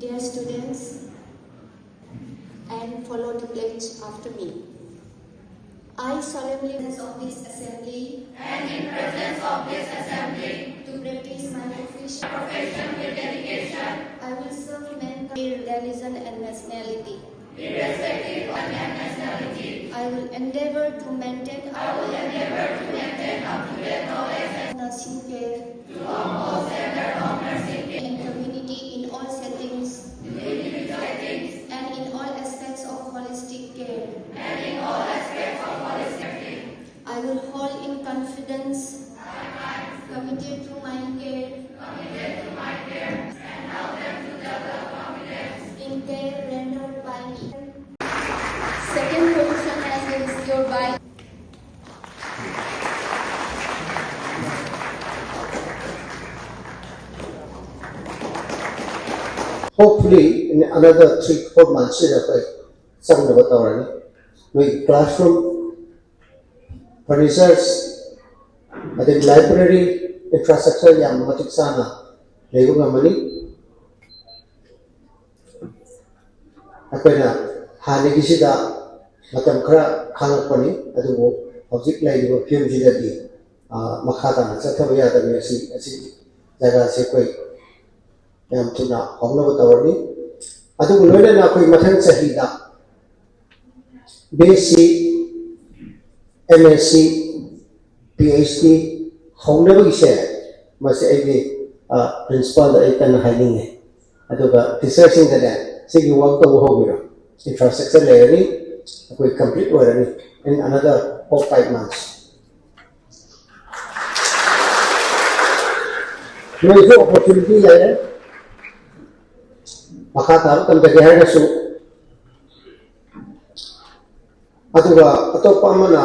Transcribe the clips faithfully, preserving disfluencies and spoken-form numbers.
Dear students, and follow the pledge after me. I solemnly of this assembly and in presence of this assembly to practice my official profession with dedication. I will serve mankind, religion and nationality. I will endeavor to maintain, I will endeavor to maintain up to date knowledge and nursing care in community in all settings and in all aspects of holistic care. I will hold in confidence, committed to my care, in care rendered by me. Second position has been secured by Hopefully, in another three, four months, ꯁꯤꯗ ꯑꯩꯈꯣꯏ ꯆꯪꯅꯕ ꯇꯧꯔꯅꯤ꯫ ꯅꯣꯏ classroom, furnitures, ꯑꯗꯩ library infrastructure ꯌꯥꯝ ꯃꯇꯤꯛ ꯆꯥꯅ ꯂꯩꯕ ꯉꯝꯃꯅꯤ꯫ ꯑꯩꯈꯣꯏꯅ ꯍꯥꯟꯅꯒꯤꯁꯤꯗ ꯃꯇꯝ ꯈꯔ ꯈꯥꯡꯉꯛꯄꯅꯤ, ꯑꯗꯨꯕꯨ ꯍꯧꯖꯤꯛ ꯂꯩꯔꯤꯕ ꯐꯤꯕꯝꯁꯤꯗꯗꯤ, ꯑ, ꯃꯈꯥ ꯇꯥꯅ ꯆꯠꯊꯕ ꯌꯥꯗꯕꯅꯤ꯫ ꯑꯁꯤ, ꯑꯁꯤ ꯖꯒꯥꯁꯤ ꯑꯩꯈꯣꯏ ꯌꯥꯝ ꯊꯨꯅ ꯍꯧꯅꯕ ꯇꯧꯔꯅꯤ꯫ ꯑꯗꯨꯒ ꯂꯣꯏꯅꯅ ꯑꯩꯈꯣꯏ ꯃꯊꯪ ꯆꯍꯤꯗ B S C, M S C, P H D ꯍꯧꯅꯕꯒꯤꯁꯦ, ꯃꯁꯤ ꯑꯩꯒꯤ, ꯑ, principalꯗ ꯑꯩ ꯀꯟꯅ ꯍꯥꯏꯅꯤꯡꯉꯤ꯫ ꯑꯗꯨꯒ teacherꯁꯤꯡꯗꯅꯦ, ꯁꯤꯒꯤ work ꯇꯧꯕ ꯍꯧꯕꯤꯔꯣ꯫ Infrastructure ꯂꯩꯔꯅꯤ, ꯑꯩꯈꯣꯏ complete ꯑꯣꯏꯔꯅꯤ in another four, five months. ꯅꯣꯏꯁꯨ opportunity ꯂꯩꯔꯦ꯫ ꯃꯈꯥ ꯇꯥꯕ ꯇꯝꯖꯒꯦ ꯍꯥꯏꯔꯒꯁꯨ꯫ ꯑꯗꯨꯒ ꯑꯇꯣꯞꯄ ꯑꯃꯅ,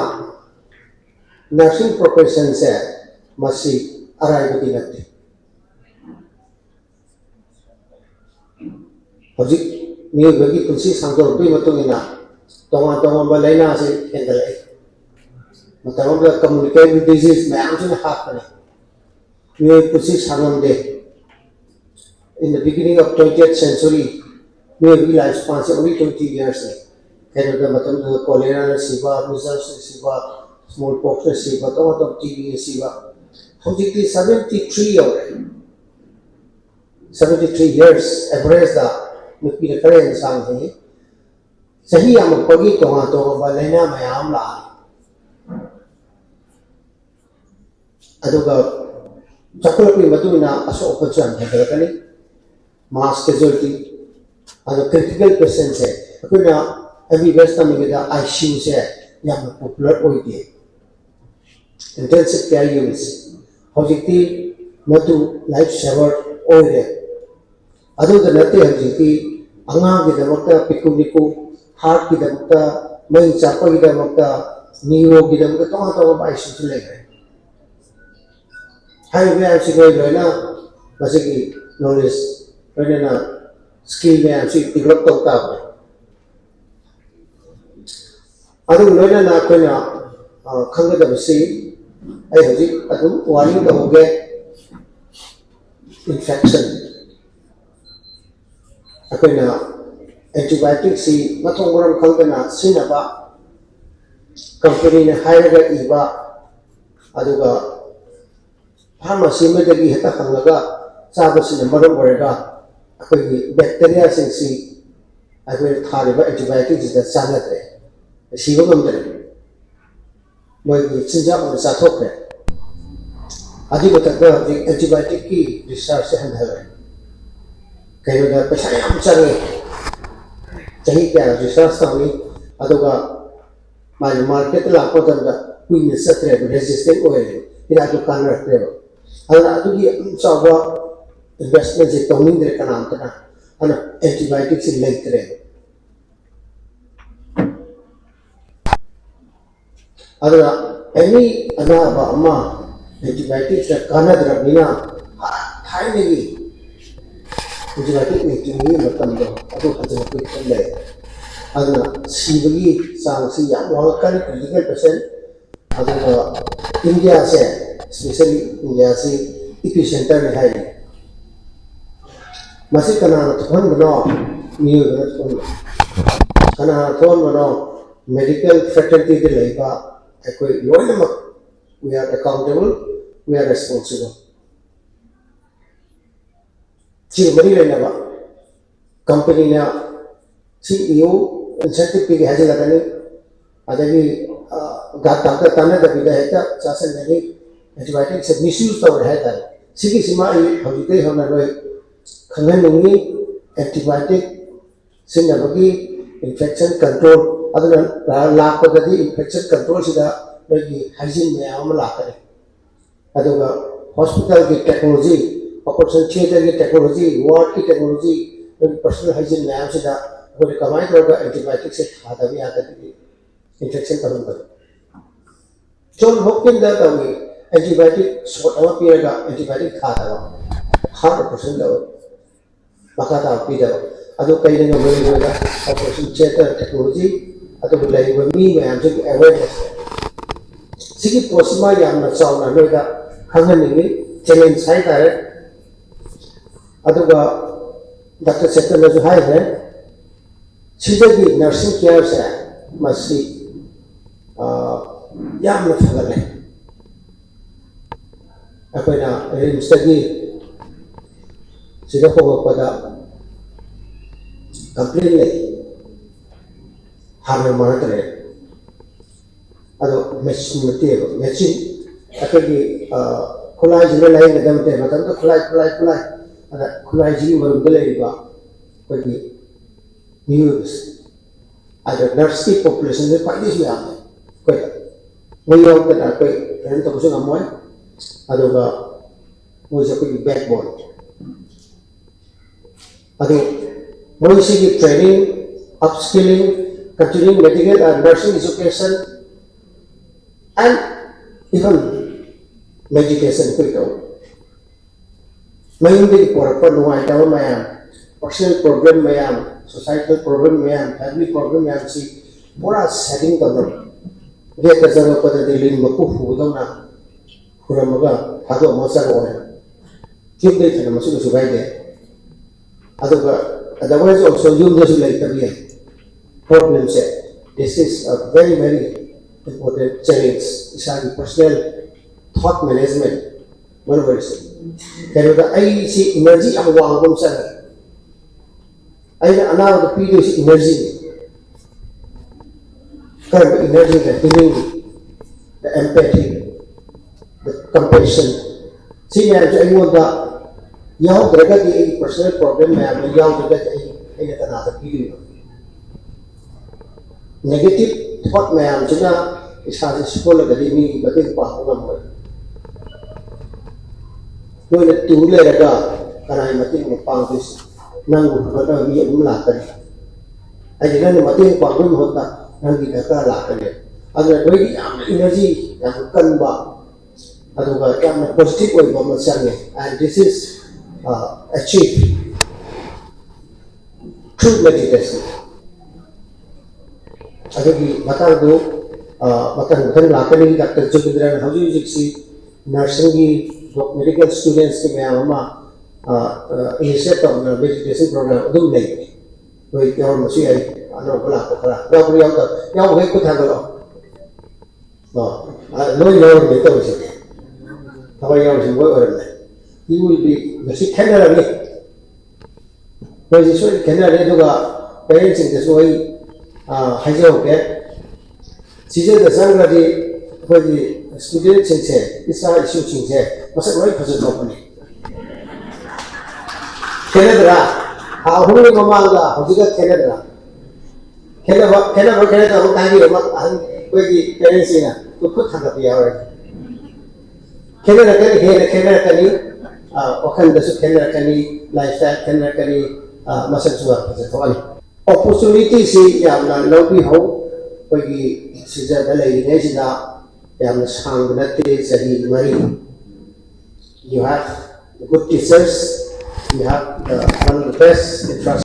nursing professionꯁꯦ ꯃꯁꯤ ꯑꯔꯥꯏꯕꯗꯤ ꯅꯠꯇꯦ꯫ ꯍꯧꯖꯤꯛ ꯃꯤꯑꯣꯏꯕꯒꯤ ꯄꯨꯟꯁꯤ ꯁꯥꯡꯗꯣꯔꯛꯄꯒꯤ ꯃꯇꯨꯡ ꯏꯟꯅ ꯇꯣꯉꯥꯟ ꯇꯣꯉꯥꯟꯕ ꯂꯥꯏꯅꯥꯁꯤ ꯍꯦꯟꯒꯠꯂꯛꯏ꯫ ꯃꯇꯝ ꯑꯃꯗ communicable disease ꯃꯌꯥꯝꯁꯤꯅ ꯍꯥꯠꯄꯅꯤ꯫ ꯃꯤꯑꯣꯏ ꯄꯨꯟꯁꯤ ꯁꯥꯡꯉꯝꯗꯦ꯫ In the beginning of twentieth century, ꯃꯤꯑꯣꯏꯕꯒꯤ life span ꯁꯦ only twenty years ꯅꯤ꯫ ꯀꯩꯅꯣꯗ ꯃꯇꯝꯗꯨꯗ cholera ꯅ ꯁꯤꯕ, measles ꯅ ꯁꯤꯕ, small pox ꯅ ꯁꯤꯕ, ꯇꯣꯉꯥꯟ ꯇꯣꯉꯥꯟꯕ T B ꯅ ꯁꯤꯕ꯫ ꯍꯧꯖꯤꯛꯇꯤ seventy three ꯌꯧꯔꯦ꯫ Seventy three years average ꯗ ꯅꯨꯄꯤꯅ ꯈꯔ ꯍꯦꯟꯅ ꯁꯥꯡꯅ ꯍꯤꯡꯉꯤ꯫ ꯆꯍꯤ ꯌꯥꯝꯃꯛꯄꯒꯤ ꯇꯣꯉꯥꯟ ꯇꯣꯉꯥꯟꯕ ꯂꯥꯏꯅꯥ ꯃꯌꯥꯝ ꯑꯃ ꯂꯥꯛꯑꯅꯤ꯫ ꯑꯗꯨꯒ ꯆꯥꯎꯈꯠꯂꯛꯄꯒꯤ ꯃꯇꯨꯡ ꯏꯟꯅ ꯑꯁꯣꯛ ꯑꯄꯟꯁꯨ ꯌꯥꯝ ꯍꯦꯟꯒꯠꯂꯛꯀꯅꯤ꯫ Mass casualty, ꯑꯗꯣ critical patient ꯁꯦ ꯑꯩꯈꯣꯏꯅ M B B S ꯇꯝꯃꯤꯉꯩꯗ I C U ꯁꯦ ꯌꯥꯝꯅ popular ꯑꯣꯏꯗꯦ, intensive care units꯫ ꯍꯧꯖꯤꯛꯇꯤ ꯃꯗꯨ life saver ꯑꯣꯏꯔꯦ꯫ ꯑꯗꯨꯗ ꯅꯠꯇꯦ, ꯍꯧꯖꯤꯛꯇꯤ ꯑꯉꯥꯡꯒꯤꯗꯃꯛꯇ ꯄꯤꯀꯨ ꯄꯤꯀꯨ, heart ꯀꯤꯗꯃꯛꯇ, ꯃꯩ ꯆꯥꯛꯄꯒꯤꯗꯃꯛꯇ, neuro ꯒꯤꯗꯃꯛꯇ ꯇꯣꯉꯥꯟ ꯇꯣꯉꯥꯟꯕ I C U ꯁꯨ ꯂꯩꯈ꯭ꯔꯦ꯫ ꯍꯥꯏꯔꯤꯕ ꯃꯌꯥꯝꯁꯤ ꯅꯣꯏ ꯂꯣꯏꯅ ꯃꯁꯤꯒꯤ knowledge, ꯂꯣꯏꯅꯅ skill ꯃꯌꯥꯝꯁꯤ develop ꯇꯧ ꯇꯥꯕꯅꯤ꯫ ꯑꯗꯨꯒ ꯂꯣꯏꯅꯅ ꯑꯩꯈꯣꯏꯅ, ꯑ, ꯈꯪꯒꯗꯕꯁꯤ, ꯑꯩ ꯍꯧꯖꯤꯛ ꯑꯗꯨꯝ warning ꯇꯧꯍꯧꯒꯦ, infection꯫ ꯑꯩꯈꯣꯏꯅ antibiotic ꯁꯤ ꯃꯊꯣꯡ ꯃꯔꯝ ꯈꯪꯗꯅ ꯁꯤꯖꯤꯟꯅꯕ, company ꯅ ꯍꯥꯏꯔꯒ ꯏꯕ, ꯑꯗꯨꯒ pharmacy ꯑꯃꯗꯒꯤ ꯍꯦꯛꯇ ꯍꯪꯉꯒ ꯆꯥꯕꯁꯤꯅ ꯃꯔꯝ ꯑꯣꯏꯔꯒ ꯑꯩꯈꯣꯏꯒꯤ bacteria ꯁꯤꯡꯁꯤ ꯑꯩꯈꯣꯏꯅ ꯊꯥꯔꯤꯕ antibiotic ꯁꯤꯗ ꯆꯥꯟꯅꯗ꯭ꯔꯦ, ꯁꯤꯕ ꯉꯝꯗ꯭ꯔꯦ, ꯃꯣꯏꯒꯤ ꯆꯤꯟꯖꯥꯛ ꯑꯣꯏꯅ ꯆꯥꯊꯣꯛꯈ꯭ꯔꯦ꯫ ꯑꯗꯨꯒꯤ ꯃꯊꯛꯇ ꯍꯧꯖꯤꯛ antibiotic ꯀꯤ research ꯁꯦ ꯍꯟꯊꯈ꯭ꯔꯦ꯫ ꯀꯩꯅꯣꯗ ꯄꯩꯁꯥ ꯌꯥꯝ ꯆꯪꯉꯦ, ꯆꯍꯤ ꯀꯌꯥ research ꯇꯧꯅꯤ, ꯑꯗꯨꯒ ꯃꯥꯒꯤ market ꯇ ꯂꯥꯛꯄ ꯃꯇꯝꯗ ꯀꯨꯏꯅ ꯆꯠꯇ꯭ꯔꯦꯕ, resistant ꯑꯣꯏꯔꯦꯕ, ꯍꯤꯗꯥꯛꯇꯨ ꯀꯥꯟꯅꯔꯛꯇ꯭ꯔꯦꯕ꯫ ꯑꯗꯨꯅ ꯑꯗꯨꯒꯤ ꯑꯗꯨꯝ ꯆꯥꯎꯕ investment ꯁꯦ ꯇꯧꯅꯤꯡꯗ꯭ꯔꯦ ꯀꯅꯥꯝꯇꯅ꯫ ꯑꯗꯨꯅ antibiotic ꯁꯦ ꯂꯩꯇ꯭ꯔꯦꯕ꯫ ꯑꯗꯨꯅ any ꯑꯅꯥꯕ ꯑꯃ antibiotic ꯁꯤꯅ ꯀꯥꯟꯅꯗ꯭ꯔꯕꯅꯤꯅ, ꯊꯥꯏꯅꯒꯤ antibiotic ꯅꯤꯇꯤꯒꯤ ꯃꯇꯝꯗꯣ ꯑꯗꯨ ꯍꯟꯖꯤꯜꯂꯛꯄꯒꯤ ꯐꯤꯕꯝ ꯂꯩ꯫ ꯑꯗꯨꯅ ꯁꯤꯕꯒꯤ ꯆꯥꯡꯁꯤ ꯌꯥꯝ ꯋꯥꯡꯉꯛꯀꯅꯤ, critical patient꯫ ꯑꯗꯨꯒ ꯏꯟꯗꯤꯌꯥꯁꯦ, especially ꯏꯟꯗꯤꯌꯥꯁꯤ epicenter ꯅꯤ ꯍꯥꯏꯔꯤ꯫ ꯃꯁꯤ ꯀꯅꯥꯅ ꯊꯣꯛꯍꯟꯕꯅꯣ? ꯃꯤꯑꯣꯏꯕꯅ ꯊꯣꯛꯍꯟꯕ꯫ ꯀꯅꯥꯅ ꯊꯣꯛꯍꯟꯕꯅꯣ? Medical fraternityꯗ ꯂꯩꯕ ꯑꯩꯈꯣꯏ ꯂꯣꯏꯅꯃꯛ, we are accountable, we are responsible꯫ ꯁꯤꯒ ꯃꯔꯤ ꯂꯩꯅꯕ ꯀꯝꯄꯅꯤꯅ ꯁꯤ ꯏꯌꯨ, incentive ꯄꯤꯒꯦ ꯍꯥꯏꯖꯤꯜꯂꯛꯀꯅꯤ, ꯑꯗꯒꯤ ꯗꯥꯛꯇꯔ ꯇꯥꯟꯅꯗꯕꯤꯗ ꯍꯦꯛꯇ ꯆꯥꯁꯤꯟꯒꯅꯤ꯫ Antibioticꯁꯦ misuse ꯇꯧꯔꯦ ꯍꯥꯏꯇꯥꯔꯦ꯫ ꯁꯤꯒꯤꯁꯤꯃ ꯑꯩ ꯍꯧꯖꯤꯛꯇꯩ ꯍꯧꯅ ꯅꯣꯏ ꯈꯪꯍꯟꯅꯤꯡꯉꯤ꯫ Antibiotic ꯁꯤꯖꯤꯟꯅꯕꯒꯤ infection control, ꯑꯗꯨꯅ ꯂꯥꯛꯄꯗꯗꯤ infection controlꯁꯤꯗ ꯅꯣꯏꯒꯤ hygiene ꯃꯌꯥꯝ ꯑꯃ ꯂꯥꯛꯀꯅꯤ꯫ ꯑꯗꯨꯒ hospitalꯒꯤ technology, operation theatreꯒꯤ technology, wardꯀꯤ technology, ꯅꯣꯏꯒꯤ personal hygiene ꯃꯌꯥꯝꯁꯤꯗ ꯑꯩꯈꯣꯏꯅ ꯀꯃꯥꯏꯅ ꯇꯧꯔꯒ antibioticꯁꯦ ꯊꯥꯗꯕ ꯌꯥꯗꯕꯒꯤ infection ꯇꯧꯍꯟꯕꯗꯣ꯫ John Hopkinsꯗ ꯇꯧꯏ, antibiotic shot ꯑꯃ ꯄꯤꯔꯒ antibiotic ꯊꯥꯗꯕ, heart operation ꯇꯧꯏ꯫ ꯃꯈꯥ ꯇꯥꯕ ꯄꯤꯗꯕ꯫ ꯑꯗꯨ ꯀꯩꯅ ꯉꯝꯃꯣꯏꯗꯣꯏꯗ operation theatre technology, ꯑꯗꯨꯕꯨ ꯂꯩꯔꯤꯕ ꯃꯤ ꯃꯌꯥꯝꯁꯤꯒꯤ awareness꯫ ꯁꯤꯒꯤ ꯄꯣꯠꯁꯤꯃ ꯌꯥꯝꯅ ꯆꯥꯎꯅ ꯅꯣꯏꯗ ꯈꯪꯍꯟꯅꯤꯡꯉꯤ, challenge ꯍꯥꯏꯇꯥꯔꯦ꯫ ꯑꯗꯨꯒ ꯗꯥꯛꯇꯔ ꯆꯦꯇꯟꯅꯁꯨ ꯍꯥꯏꯈ꯭ꯔꯦ, ꯁꯤꯗꯒꯤ nursing careꯁꯦ ꯃꯁꯤ, ꯑ, ꯌꯥꯝꯅ ꯐꯒꯠꯂꯦ꯫ ꯑꯩꯈꯣꯏꯅ RIMSꯇꯒꯤ ꯁꯤꯗ ꯍꯣꯡꯉꯛꯄꯗ complaint ꯂꯩ, ꯍꯥꯟꯅ ꯃꯥꯟꯅꯗ꯭ꯔꯦ꯫ ꯑꯗꯣ machine ꯅꯠꯇꯦꯕ, machine ꯑꯩꯈꯣꯏꯒꯤ, ꯑ, ꯈꯨꯠꯂꯥꯏꯁꯤꯅ ꯂꯥꯌꯦꯡꯒꯗꯕ ꯅꯠꯇꯦ, ꯃꯇꯝꯗ ꯈꯨꯠꯂꯥꯏ, ꯈꯨꯠꯂꯥꯏ, ꯈꯨꯠꯂꯥꯏ꯫ ꯑꯗ ꯈꯨꯠꯂꯥꯏꯁꯤꯒꯤ ꯃꯔꯨꯝꯗ ꯂꯩꯔꯤꯕ ꯑꯩꯈꯣꯏꯒꯤ ꯃꯤꯑꯣꯏꯕꯁꯦ, ꯑꯗ nurseꯀꯤ populationꯁꯦ ꯈ꯭ꯋꯥꯏꯗꯒꯤꯁꯨ ꯌꯥꯝꯃꯦ ꯑꯩꯈꯣꯏꯗ꯫ ꯃꯣꯏ ꯌꯥꯎꯗꯅ ꯑꯩꯈꯣꯏ train ꯇꯧꯕꯁꯨ ꯉꯝꯃꯣꯏ꯫ ꯑꯗꯨꯒ ꯃꯣꯏꯁꯦ ꯑꯩꯈꯣꯏꯒꯤ backbone꯫ ꯑꯗꯨ ꯃꯣꯏꯁꯤꯒꯤ training, upskilling, continuing medical and nursing education and even medication ꯑꯩꯈꯣꯏ ꯇꯧ꯫ ꯃꯌꯨꯝꯗꯒꯤ ꯄꯨꯔꯛꯄ ꯅꯨꯡꯉꯥꯏꯇꯕ ꯃꯌꯥꯝ, personal problem ꯃꯌꯥꯝ, societal problem ꯃꯌꯥꯝ, family problem ꯃꯌꯥꯝꯁꯤ ꯄꯨꯔꯥ setting ꯇꯧꯔꯒ, ꯒꯦꯠꯇ ꯆꯪꯉꯛꯄꯗꯗꯤ ꯂꯤꯟ ꯃꯀꯨ ꯍꯨꯕꯗꯧꯅ ꯍꯨꯔꯝꯃꯒ ꯊꯥꯗꯣꯛꯑꯝꯃꯒ ꯆꯪꯉꯛꯑꯣ ꯍꯥꯏꯕ꯫ ꯌꯨꯝꯗꯒꯤ ꯊꯅꯝꯃꯁꯨ ꯀꯩꯁꯨ ꯀꯥꯏꯗꯦ꯫ ꯑꯗꯨꯒ otherwise also ꯌꯨꯝꯗꯁꯨ ꯂꯩꯇꯕ ꯌꯥꯏ꯫ Problem say, this is a very very important challenge. ꯏꯁꯥꯒꯤ personal thought management ꯃꯔꯨ ꯑꯣꯏꯔꯤꯁꯦ꯫ ꯀꯩꯅꯣꯗ ꯑꯩꯁꯤ energy ꯌꯥꯝ ꯋꯥꯡꯕ ꯑꯃ ꯆꯪꯉꯦ꯫ ꯑꯩꯅ ꯑꯅꯥꯕꯗ ꯄꯤꯗꯣꯏꯁꯤ energy ꯅꯤ꯫ ꯀꯔꯝꯕ energy no? Healing, the empathy, the compassion, ꯁꯤ ꯃꯌꯥꯝꯁꯦ ꯑꯩꯉꯣꯟꯗ ꯌꯥꯎꯗ꯭ꯔꯒꯗꯤ, ꯑꯩꯒꯤ personal problem ꯃꯌꯥꯝꯗꯣ ꯌꯥꯎꯗ꯭ꯔꯒꯗꯤ ꯑꯩ ꯑꯩꯅ ꯀꯅꯥꯗ ꯄꯤꯗꯣꯏꯅꯣ? Negative thought ꯃꯌꯥꯝꯁꯤꯅ ꯏꯁꯥꯁꯦ ꯁꯣꯜꯂꯒꯗꯤ ꯃꯤꯒꯤ ꯃꯇꯦꯡ ꯄꯥꯡꯕ ꯉꯝꯃꯣꯏ꯫ ꯅꯣꯏꯅ ꯇꯨ ꯂꯩꯔꯒ ꯀꯅꯥꯒꯤ ꯃꯇꯦꯡꯅꯣ ꯄꯥꯡꯗꯣꯏꯁꯦ? ꯅꯪꯕꯨ ꯐꯒꯠꯅꯕ ꯃꯤ ꯑꯗꯨꯝ ꯂꯥꯛꯀꯅꯤ꯫ ꯍꯥꯏꯗꯤ ꯅꯪꯅ ꯃꯇꯦꯡ ꯄꯥꯡꯕꯒꯤ ꯃꯍꯨꯠꯇ ꯅꯪꯒꯤ ꯗꯔꯀꯥꯔ ꯂꯥꯛꯀꯅꯤ꯫ ꯑꯗꯨꯅ ꯅꯣꯏꯒꯤ ꯌꯥꯝꯅ energy ꯌꯥꯝ ꯀꯟꯕ, ꯑꯗꯨꯒ ꯌꯥꯝꯅ positive ꯑꯣꯏꯕ ꯑꯃ ꯆꯪꯉꯦ꯫ And this is, uh, achieved through meditation. ꯑꯗꯨꯒꯤ ꯃꯇꯥꯡꯗꯨ, ꯑ, ꯃꯊꯪ ꯃꯊꯪ ꯂꯥꯛꯀꯅꯤ꯫ ꯗꯥꯛꯇꯔ ꯖꯣꯒꯤꯟꯗ꯭ꯔꯅ ꯍꯧꯖꯤꯛ ꯍꯧꯖꯤꯛꯁꯤ nursingꯒꯤ, medical studentsꯀꯤ ꯃꯌꯥꯝ ꯑꯃ, ꯑ, ꯑ, initiate ꯇꯧꯗꯅ meditation program ꯑꯗꯨꯝ ꯂꯩꯕꯅꯤ꯫ ꯅꯣꯏ ꯌꯥꯎꯔꯝꯕꯁꯨ ꯌꯥꯏ, ꯑꯅꯧꯕ ꯂꯥꯛꯄ ꯈꯔ꯫ ꯌꯥꯎꯕ꯭ꯔꯥ ꯌꯥꯎꯗꯕ꯭ꯔꯥ? ꯌꯥꯎꯕꯈꯩ ꯈꯨꯠ ꯊꯥꯡꯒꯠꯂꯣ꯫ ꯑꯣ, ꯑ, ꯂꯣꯏ ꯌꯥꯎꯔꯝꯃꯦ ꯇꯧꯔꯤꯁꯦ꯫ ꯊꯋꯥꯏ ꯌꯥꯎꯔꯤꯁꯤ ꯂꯣꯏ ꯑꯣꯏꯔꯝꯃꯦ꯫ He will be, ꯉꯁꯤ ꯈꯦꯠꯅꯔꯅꯤ꯫ ꯑꯩꯈꯣꯏꯁꯦ ꯁꯣꯏꯗꯅ ꯈꯦꯠꯅꯔꯅꯤ꯫ ꯑꯗꯨꯒ parentsꯁꯤꯡꯗꯁꯨ ꯑꯩ, ꯑ, ꯍꯥꯏꯖꯍꯧꯒꯦ꯫ ꯁꯤꯖꯗ ꯆꯪꯈ꯭ꯔꯗꯤ ꯑꯩꯈꯣꯏꯒꯤ studentꯁꯤꯡꯁꯦ, ꯏꯆꯥ ꯏꯁꯨꯁꯤꯡꯁꯦ ꯃꯁꯛ ꯂꯣꯏ ꯐꯖꯊꯣꯛꯄꯅꯤ꯫ ꯈꯦꯠꯅꯗ꯭ꯔꯥ? ꯊꯥ ꯑꯍꯨꯝꯒꯤ ꯃꯃꯥꯡꯗ ꯍꯧꯖꯤꯛꯀ ꯈꯦꯠꯅꯗ꯭ꯔꯥ? ꯈꯦꯠꯅꯕ, ꯈꯦꯠꯅꯕ, ꯈꯦꯠꯅꯗꯕ ꯑꯃ ꯍꯥꯏꯕꯤꯔꯣ, ꯑꯃ ꯑꯍꯟ ꯑꯩꯈꯣꯏꯒꯤ parentsꯁꯤꯡꯅ ꯈꯨꯠ ꯊꯥꯡꯒꯠꯄ ꯌꯥꯎꯔꯦ꯫ ꯈꯦꯠꯅꯔꯛꯀꯅꯤ, ꯍꯦꯟꯅ ꯈꯦꯠꯅꯔꯛꯀꯅꯤ, ꯑ, ꯋꯥꯈꯜꯗꯁꯨ ꯈꯦꯠꯅꯔꯛꯀꯅꯤ, lifestyle ꯈꯦꯠꯅꯔꯛꯀꯅꯤ, ꯑ, ꯃꯁꯛꯁꯨ ꯌꯥꯝ ꯐꯖꯊꯣꯛꯑꯅꯤ꯫ Opportunityꯁꯤ ꯌꯥꯝꯅ ꯂꯧꯕꯤꯍꯧ꯫ ꯑꯩꯈꯣꯏꯒꯤ ꯁꯤꯖꯗ ꯂꯩꯔꯤꯉꯩꯁꯤꯗ ꯌꯥꯝꯅ ꯁꯥꯡꯕ ꯅꯠꯇꯦ, ꯆꯍꯤ ꯃꯔꯤ꯫ You have good teachers, you have the, one of the best infrastructure.